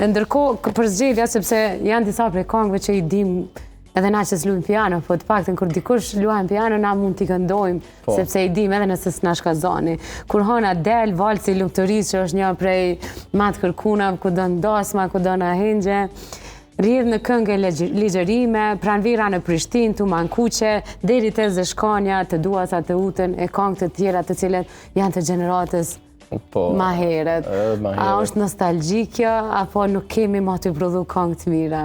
Ndërkohë, përzgjedhja, sepse janë disa prej kongëve që i dim edhe na që s'luajmë piano, po të paktën kur dikush luan piano, na mund t'i këndojmë, po. sepse i dim edhe nëse s'na shka zani. Kur hona del, valsi i lumturisë që është një prej ma të kërkunave, ku do në dasma, ku do në ahengje, Rrjedh në këngë e ligjërime, pranvera në Prishtinë, Tumankuqe, deri te Zeshkanja, të dua sa Teutën, e kongë të tjera të cilat janë të gjeneratës po, ma herët. A është nostalgji kjo, apo nuk kemi ma të prodhu kongë të mira?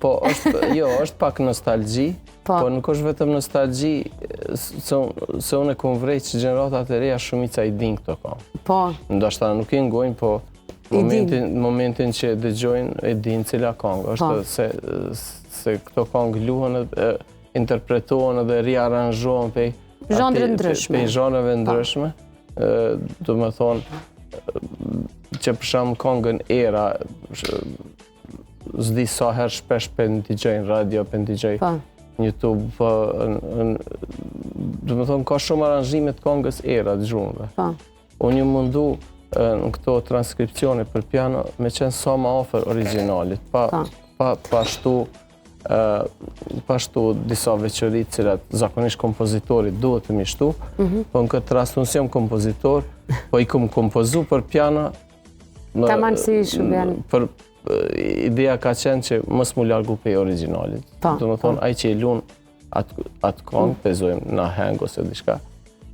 Po, është, jo, është pak nostalgji, po, po nuk është vetëm nostalgji, se, se unë e kom vrejt që gjeneratat e reja shumica i din këto kongë. Po. Ndoshta nuk i ngojnë, po momentin, momentin që e dëgjojnë, e din cila kongë. Është po. se, se këto kongë luhen, interpretohen dhe riaranzhohen pej zhanreve ndryshme. Pej zhanreve po. ndryshme. Do me thonë, që për shembull kongën Era, s'di sa herë shpesh pe ndigjoj në radio, pe ndigjoj po. në YouTube, po, do me thonë, ka shumë aranzhime të kongës Era të Gjurmëve. Po. Unë jam mundu në këto transkripcione për piano me qenë sa ma afër originalit, pa, po. pa, pa shtu pa shtu disa veçori të cilat zakonisht kompozitori duhet të m'i shtu, mm -hmm. po në këtë rast unë s'jam kompozitor, po i kom kompozu për piano. Taman si shërben. Për, ideja ka qenë që mos m'u largu pej originalit. Po, Do me thonë, po. ai që e lun atë, atë kongë, mm. pe zojmë në aheng ose diçka,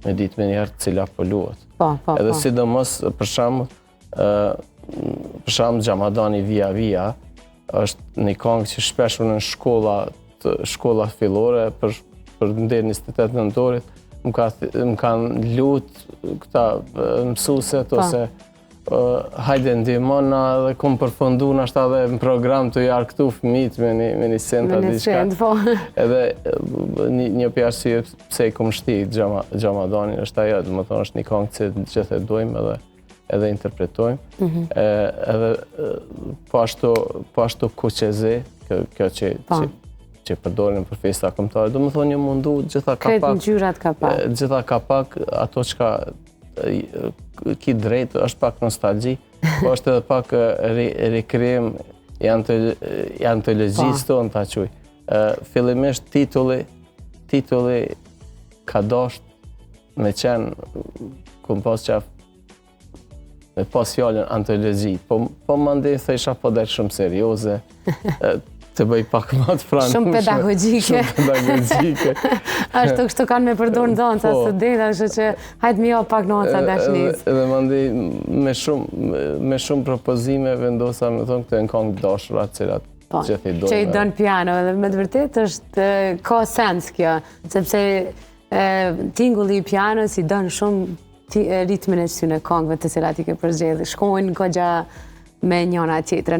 me ditë menjëherë cila po luhet. Po, po, Edhe po. sidomos, për shembull, për shembull Xhamadani Vija Vija, është një kongë që shpesh unë në shkolla, të, shkolla fillore për, për nder 28 nëntorit, më, ka, më kanë lut këta mësuset po. ose hajde ndihmona dhe kom përfundu nashta edhe në program tu i argëtu fëmijët me një, me një send a diçka. Po. Edhe një, një prej arsye pse i kom shti Xhamadanin është ajo, domethonë është një kongë që gjithë e dojmë edhe edhe interpretojmë. Mm -hmm. edhe po ashtu, po ashtu Kuqezi, kjo, kjo që, po. që, që përdorin për festa kombëtare, domethonë jam mundu gjitha ka pak... Krejt ngjyrat ka pak. Gjitha ka pak, ato çka ki drejt, është pak nostalgji, po është edhe pak rikrijim i antologjisë po. tonë ta quj. Fillimisht titulli, titulli ka dasht me qenë, kom pas qef me pas fjalën antologji, po, po mandej thojsha po del shumë serioze, të bëj pak më të pranueshme. Shumë pedagogjike. Shumë pedagogjike. Ashtu kështu kanë me përdor nxënësa, po. studenta, kështu që hajtë mi jo pak nota dashnis. Edhe mandej me shumë, me shumë propozime vendosa me thonë këto janë kongë të dashura, cilat po, gjithë i dojnë. Që i don piano, edhe me të vërtetë është ka sens kjo, sepse Tingulli i pianos i don shumë ritmin e këtyne kongëve të cilat i ke përzgjedhë. Shkojnë goxha me njëna tjetrën.